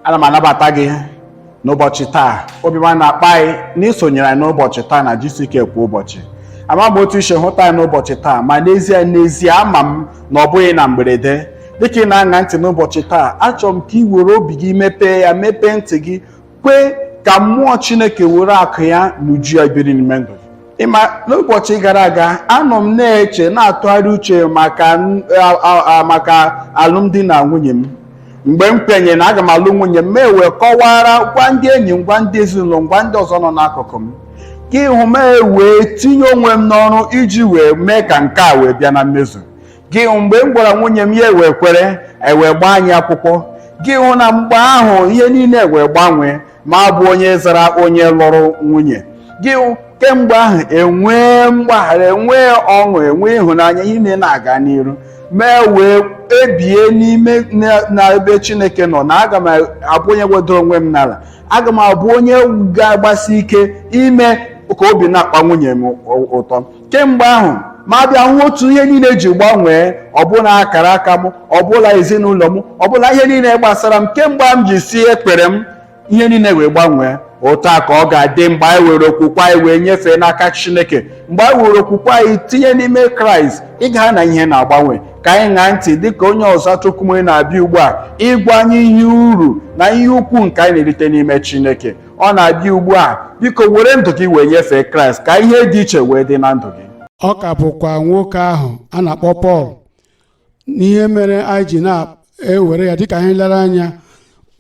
Ana m anabata gị n'ụbọchị taa. Obi m na-akpa anyị na isonyere anyị n'ụbọchị taa na GCK kwa ụbọchị. Ama m otu i si hụta anyị n'ụbọchị taa, ma n'ezie n'ezie, ama m na ọ bụghị na mgberede. Dịka ị na-aṅa ntị n'ụbọchị taa, achọrọ m ka ị were obi gị mepee ya, mepee ntị gị, kwee ka mmụọ Chineke were akụ ya n'uju ya biri n'ime ndụ gị. Ịma, n'ụbọchị gara aga, anọ m na-eche, na-atụgharị uche maka alụmdi na nwunye m. Mgbe m kwenye na aga m alụ nwunye m, ewee kọwara, gwa ndị enyi m, gwa ndị ezinụlọ m, gwa ndị ọzọ nọ n'akụkụ m. Ka ịhụ m ewee tinye onwe m n'ọrụ iji wee mee ka nke a wee bịa na mmezu. Gị hụ, mgbe m gwara nwunye m, ya ewee kwere, ewee gbaa anyị akwụkwọ. Gị hụ na mgbe ahụ ihe niile wee gbanwee, ma bụ onye zara onye lụrụ nwunye. Gị hụ, kemgbe ahụ enwee mgbaghara, enwee ọṅụ, enwee ịhụnanya, ihe niile na-aga n'iru. Mee wee kpebie n'ime na ebe Chineke nọ na aga m abụ onye wedoro onwe m n'ala, aga m abụ onye ga-agbasi ike ime ka obi na-akpa nwunye m ụtọ. Kemgbe ahụ ma bịa hụ otu ihe niile ji gbanwee, ọbụla akara aka m, ọbụla ezinụlọ m, ọbụla ihe niile gbasara m. Kemgbe m ji si ekpere m, ihe niile wee gbanwee. Otu a ka ọ ga-adị mgbe anyị were okwukwe anyị wee nyefee n'aka Chineke, mgbe anyị were okwukwe anyị tinye n'ime Kraịst, ị ga na ihe na-agbanwe. Ka anyị ṅaa ntị dịka onye ọzọ Chukwume na-abịa ugbu a ịgwa anyị ihe uru na ihe ukwu nke anyị na-erite n'ime Chineke. Ọ na-abịa ugbu a. Biko, were ndụ gị wee nyefee Kraịst ka ihe dị iche wee dị na ndụ gị. Ọ ka bụkwa nwoke ahụ a na-akpọ Pọl. N'ihe mere anyị ji na-ewere ya dịka ihe nlereanya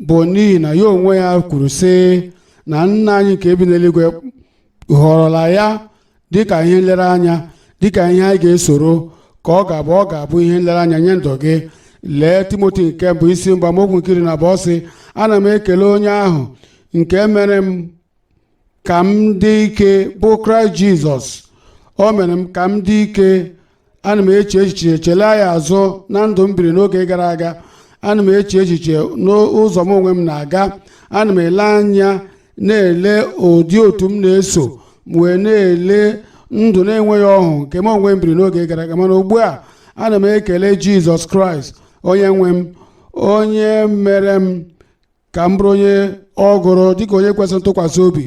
bụ n'ihi na ya onwe ya kwuru sị na nna anyị nke bi n'eluigwe họrọla ya dịka ihe nlereanya, dịka ihe anyị ga-esoro, ka ọ ga-abụ ihe nlereanya nye ndụ gị. Lee Timoti nke mbụ, isi mbụ, amaokwu nke 12, sị: "Ana m ekele onye ahụ nke mere m ka m dị ike, bụ Kraịst Jizọs. O mere m ka m dị ike." Ana m eche echiche, chelee ya azụ na ndụ m biri n'oge gara aga. Ana m eche echiche n'ụzọ m onwe m na-aga. Ana m ele anya, na-ele ụdị otu m na-eso, wee na-ele ndụ na-enweghị ọhụ nke m onwe m biri n'oge gara aga. Mana ugbu a, ana m ekele Jizọs Kraịst, onye nwe m, onye mere m ka m bụrụ onye ọ gụrụ dịka onye kwesịrị ntụkwasị obi,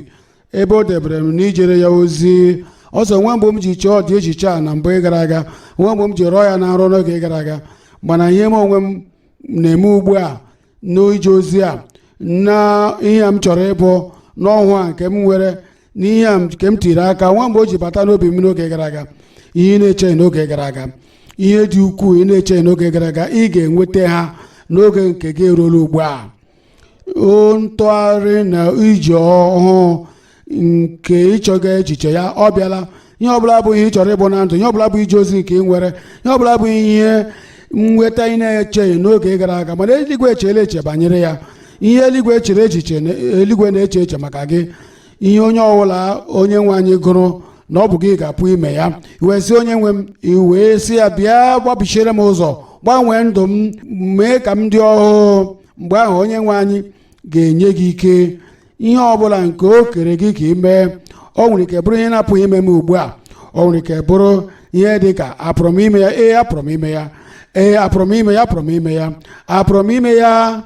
ebe o debere m n'ijere ya ozi ọzọ. Nwe mgbe m ji chee ọdị echiche a na mbụ gara aga, nwe mgbe m ji rọọ ya na nrọ n'oge gara aga. Mana ihe m onwe m na-eme ugbu a n'ije ozi a, na ihe m chọrọ ịbụ n'ọhụụ a nke m nwere, n'ihe a nke m tiri aka, nwa mgbe o ji bata n'obi m n'oge gara aga. Ihe ị na-echeghị n'oge gara aga, ihe dị ukwuu ị na-echeghị n'oge gara aga, ị ga-enweta ha n'oge nke gị eruola ugbu a. Ntụgharị na ije ọhụụ nke ịchọga echiche ya, ọ bịala. Ihe ọbụla bụ ihe ị chọrọ ịbụ na ndụ, ihe ọbụla bụ ije ozi nke ị nwere, ihe ọbụla bụ ihe nweta ị na-echeghị n'oge gara aga, mana eluigwe echela eche banyere ya. Ihe eluigwe chere echiche, eluigwe na-eche eche maka gị. Ihe onye ọbụla onye nwe anyị gụrụ na ọ bụ gị ga-apụ ime ya, wee sị, "Onye nwe m," i wee sị ya, "Bịa gbabichiere m ụzọ, gbanwee ndụ m, mee ka m dị ọhụụ." Mgbe ahụ onye nwe anyị ga-enye gị ike ihe ọbụla nke o kere gị ka ị mee. O nwere ike bụrụ ihe na-apụghị ime m ugbu a. O nwere ike bụrụ ihe dị ka, "Apụrụ m ime ya? Ee, apụrụ m ime ya. Ee, apụrụ m ime ya. Apụrụ m ime ya. Apụrụ m ime ya.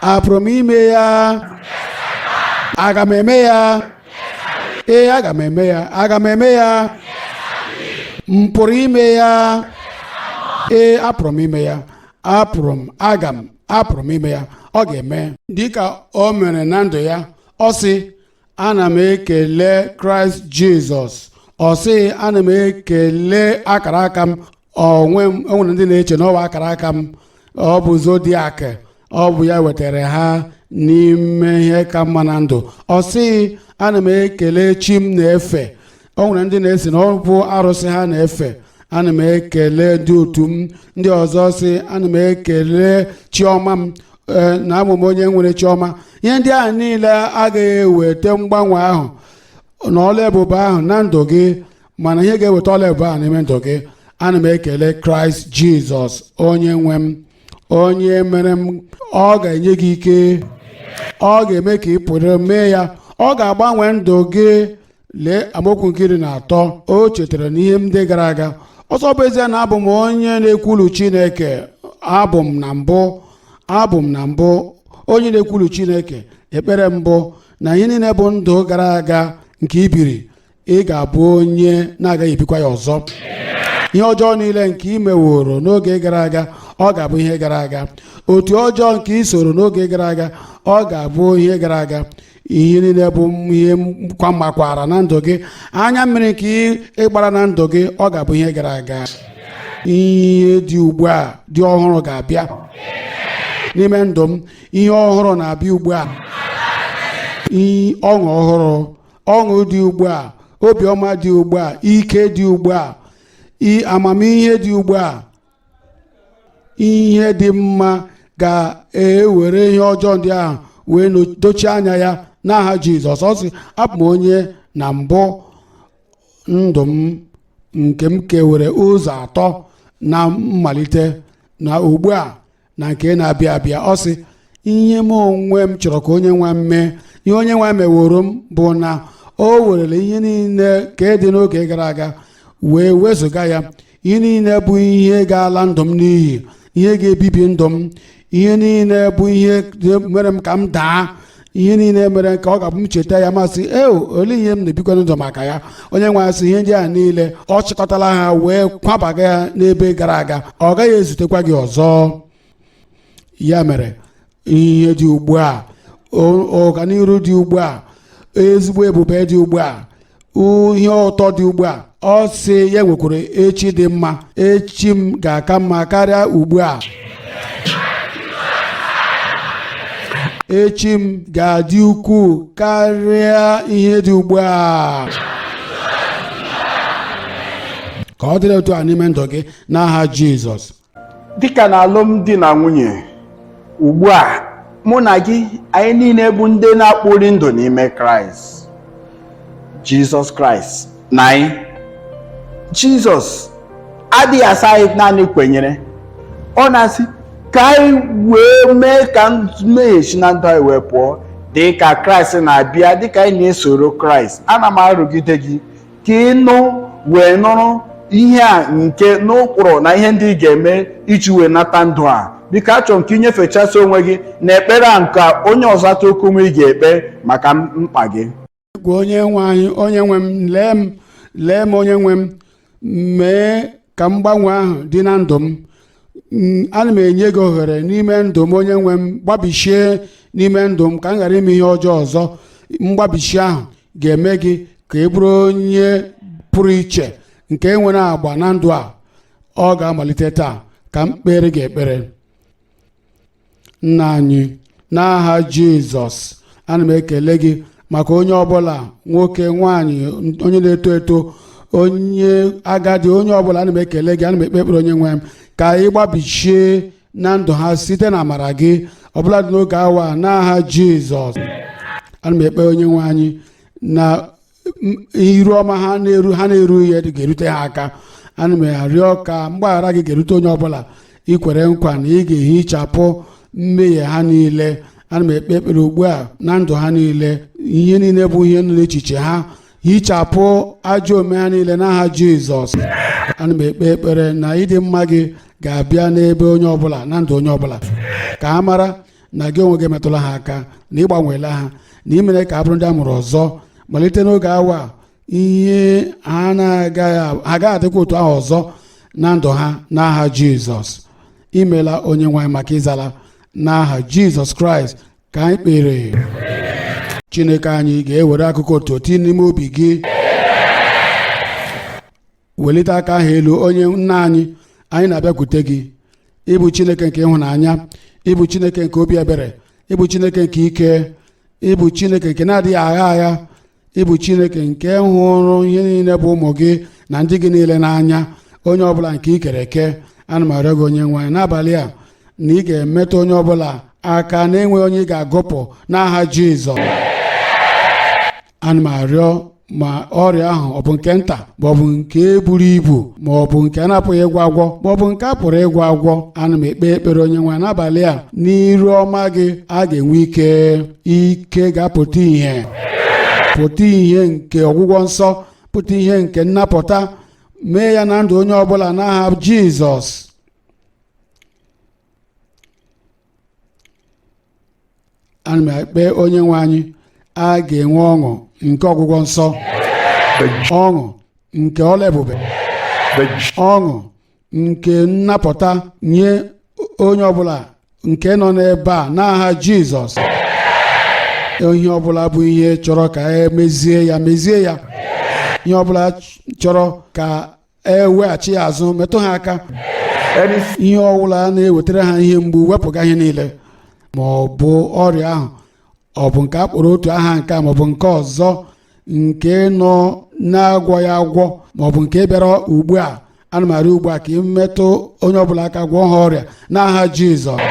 Apụrụ m ime ya. Aga m eme ya. Ee, aga m eme ya. Aga m eme ya. M pụrụ ime ya. Ee, apụrụ m ime ya. Apụrụ m, aga m, apụrụ m ime ya." Ọ ga-eme dịka o mere na ndụ ya. Ọ sị, "Ana m ekele Kraịst Jizọs." Ọ sị, "Ana m ekele akara aka m onwe m." O nwere ndị na-eche na ọwa akara aka m, ọ bụ zodiac, ọ bụ ya wetara ha n'ime ihe ka mma na ndụ. Ọ sị, "Ana m ekele chi m na-efe." O nwere ndị na-esi na ọ bụ arụsị ha na-efe. "Ana m ekele ndị otu m." Ndị ọzọ sị, "Ana m ekele chiọma m na abụ m onye nwere chiọma." Ihe ndị ahụ niile agaghị eweta mgbanwe ahụ na ọla ebube ahụ na ndụ gị. Mana ihe ga-eweta ọla ebube ahụ n'ime ndụ gị: "Ana m ekele Kraịst Jizọs, onye nwe m, onye mere m." Ọ ga-enye gị ike, ọ ga-eme ka ị pụrụ mee ya, ọ ga-agbanwe ndụ gị. Lee amaokwu nke 13. O chetara na ihe ndị gara aga ọsọ bụ ezie na abụ m onye na-ekwulu Chineke, abụ m na mbụ, abụ m na mbụ Onye na-ekwulu Chineke, ekpere mbụ na ihe niile bụ ndụ gara aga nke ibiri, ị ga-abụ onye na-agaghị ebikwa ya ọzọ. Ihe ọjọọ niile nke ị meworo n'oge gara aga, ọ ga-abụ ihe gara aga. Otu ọjọọ nke ị soro n'oge gara aga, ọ ga-abụ ihe gara aga. Ihe niile bụ ihe kwamakwara na ndụ gị, anya mmiri nke ị gbara na ndụ gị, ọ ga-abụ ihe gara aga. Ihe dị ugbu a dị ọhụrụ ga-abịa n'ime ndụ m. Ihe ọhụrụ na-abịa ugbu a. Ọṅụ ọhụrụ, ọṅụ dị ugbu a, obiọma dị ugbu a, ike dị ugbu a, amamihe dị ugbu a. Ihe dị mma ga-ewere ihe ọjọọ ndị ahụ wee dochie anya ya n'aha Jizọs. Ọ sị, abụ m onye na mbụ ndụ m nke m kewere ụzọ atọ, na mmalite na ugbu a na nke na-abịa abịa. Ọ sị, ihe m onwe m chọrọ ka onye nwe m mee, ihe onye nwe meworo m bụ na o werele ihe niile ka dị n'oge gara aga wee wezụga ya. Ihe niile bụ ihe ga-ala ndụ m n'iyi, ihe ga-ebibi ndụ m, ihe niile bụ ihe mere m ka m daa, ihe niile mere ka ọ ga-abụ m cheta ya, masị e olee ihe m na-ebikwa ndụ maka ya. Onye nwe asị, ihe ndị a niile ọ chịkọtala ha wee kwabaga ya n'ebe gara aga, ọ gaghị ezutekwa gị ọzọ. Ya mere, ihe dị ugbu a, ọganiru dị ugbu a, ezigbo ebube dị ugbu a, ihe ụtọ dị ugbu a. Ọ sị ya nwekwara echi dị mma. Echi m ga-aka mma karịa ugbu a. Echi m ga-adị ukwuu karịa ihe dị ugbu a. Ka ọ dịrị otu a n'ime ndụ gị n'aha Jizọs. Dịka na alụmdi na nwunye ugbu a, mụ na gị, anyị niile bụ ndị na-akpụri ndụ n'ime Kraịst Jizọs. Kraịst na anyị, Jizọs adịghị asị anyị naanị kwenyere. Ọ na-asị ka anyị wee mee ka mmehie si na ndụ anyị wee pụọ. Dị ka Kraịst na-abịa, dịka anyị na-esoro Kraịst, ana m arụgide gị ka ị nụ wee nụrụ ihe a nke n'ụkpụrụ na ihe ndị ị ga-eme iji wee nata ndụ a. Biko, achọrọ m ka ị nyefechasị onwe gị na ekpere a nke onye ọzọ okwu m ị ga-ekpe maka mkpa gị. Gwa onye nwe anyị, onye nwe m, lee m, lee m, onye nwe m, mee ka mgbanwe ahụ dị na ndụ m. Ana m enye gị ohere n'ime ndụ m, onye nwe m. Gbabichie n'ime ndụ m ka m ghara ime ihe ọjọọ ọzọ. Mgbabichi ahụ ga-eme gị ka ị bụrụ onye pụrụ iche nke nwere agba na ndụ a. Ọ ga-amalite taa. Ka m kpere gị ekpere. Nna anyị, n'aha Jizọs, ana m ekele gị maka onye ọbụla, nwoke, nwaanyị, onye na-eto eto, onye agadi, onye ọbụla. Ana m ekele gị. Ana m ekpe ekpere, onye nwe m, ka ị gbabichie na ndụ ha site na amara gị ọbụla dị n'oge awa, n'aha Jizọs. Ana m ekpe, onye nwe anyị, na iru ọma ha na-eru ha na-eru ihe ga-erute ha aka. Ana m arịọ ka mgbaghara gị ga-erute onye ọbụla. I kwere nkwa na ị ga-ehichapụ mmehie ha niile. Ana m ekpe ekpere ugbu a na ndụ ha niile, ihe niile bụ ihe nọ n'echiche ha, hichapụ ajọ omume ha niile n'aha Jizọs. Ana m ekpe ekpere na ịdị mma gị ga-abịa n'ebe onye ọbụla, na ndụ onye ọbụla, ka ha mara na gị onwe gị emetụla ha aka, na ị gbanweela ha, na ị mere ka ha bụrụ ndị a mụrụ ọzọ. Malite n'oge awa, ihe ha na-agaghị agaghị adịkwa otu ahụ ọzọ na ndụ ha, n'aha Jizọs. Imela, onye nwe anyị, maka ịzala. N'aha Jizọs Kraịst ka anyị kpere. Chineke anyị ga-ewere akụkọ otuto tinye n'ime obi gị. Welite aka ahụ elu. Onye nna anyị, anyị na-abịakwute gị. Ịbụ Chineke nke ịhụnanya, ịbụ Chineke nke obi ebere, ịbụ Chineke nke ike, ịbụ Chineke nke na-adịghị agha agha, ịbụ Chineke nke hụrụ ihe niile bụ ụmụ gị na ndị gị niile n'anya, onye ọbụla nke ị kere eke. Ana m arịọ gị, onye nwe anyị, n'abalị a, na ị ga-emetụ onye ọbụla aka na-enweghị onye ị ga-agụpụ, n'aha Jizọs. Ana m arịọ, ma ọrịa ahụ ọ bụ nke nta, ma ọ bụ nke buru ibu, ma ọ bụ nke a na-apụghị ịgwọ agwọ, ma ọ bụ nke a pụrụ ịgwọ agwọ, ana m ekpe ekpere, onye nwe, n'abalị a, n'iru ọma gị, a ga-enwe ike. Ike ga-apụta ihe, pụta ihe nke ọgwụgwọ nsọ, pụta ihe nke nnapụta. Mee ya na ndụ onye ọbụla n'aha Jizọs. Ana m ekpe onye nwe anyị, a ga-enwe ọṅụ nke ọgwụgwọ nsọ, ọṅụ nke ọla ebube, ọṅụ nke nnapụta nye onye ọbụla nke nọ n'ebe a n'aha Jizọs. Ihe ọbụla bụ ihe chọrọ ka e mezie ya, mezie ya. Ihe ọbụla chọrọ ka eweghachi ya azụ, metụ ha aka. Ihe ọbụla na-ewetara ha ihe mgbu, wepụga ihe niile, ma ọ bụ ọrịa ahụ, ọ bụ nke a kpọrọ otu aha nke a ma ọ bụ nke ọzọ, nke nọ na-agwọ ya agwọ, ma ọ bụ nke bịara ugbu a. Ana m arịọ ugbu a ka ị metụ onye ọbụla aka, gwọọ ha ọrịa n'aha Jizọs.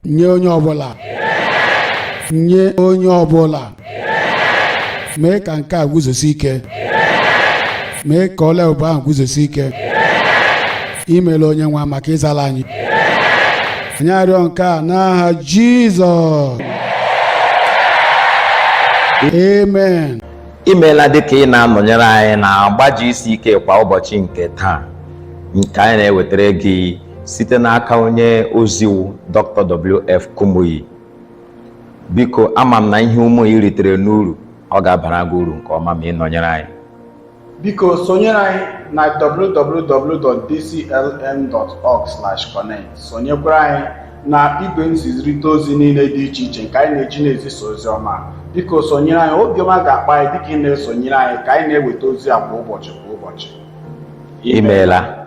Nye onye ọbụla, nye onye ọbụla, mee ka nke a guzosi ike, mee ka ọla ebube ahụ guzosi ike. Imela, onye nwe, maka ịzala anyị. Anyị arịọ nke a n'aha Jizọs, amen. Imeela dịka ị na-anọnyere anyị na agba GCK kwa ụbọchị nke taa, nke anyị na-ewetara gị site n'aka onye oziwu Dr. W.F. Kumuyi. Biko, ama m na ihe ụmụ ị ritere n'uru, ọ ga-abara gị uru nke ọma ma ị nọnyere anyị. Biko sonyere anyị na www.dclm.org/connect. Sonyekwara anyị na igwe nzirịta ozi niile dị iche iche nke anyị na-eji na-ezisa ozi ọma. Biko sonyere anyị. Obiọma ga-akpa anyị dịka ị na-esonyere anyị ka anyị na-eweta ozi a kwa ụbọchị, kwa ụbọchị. Imeela.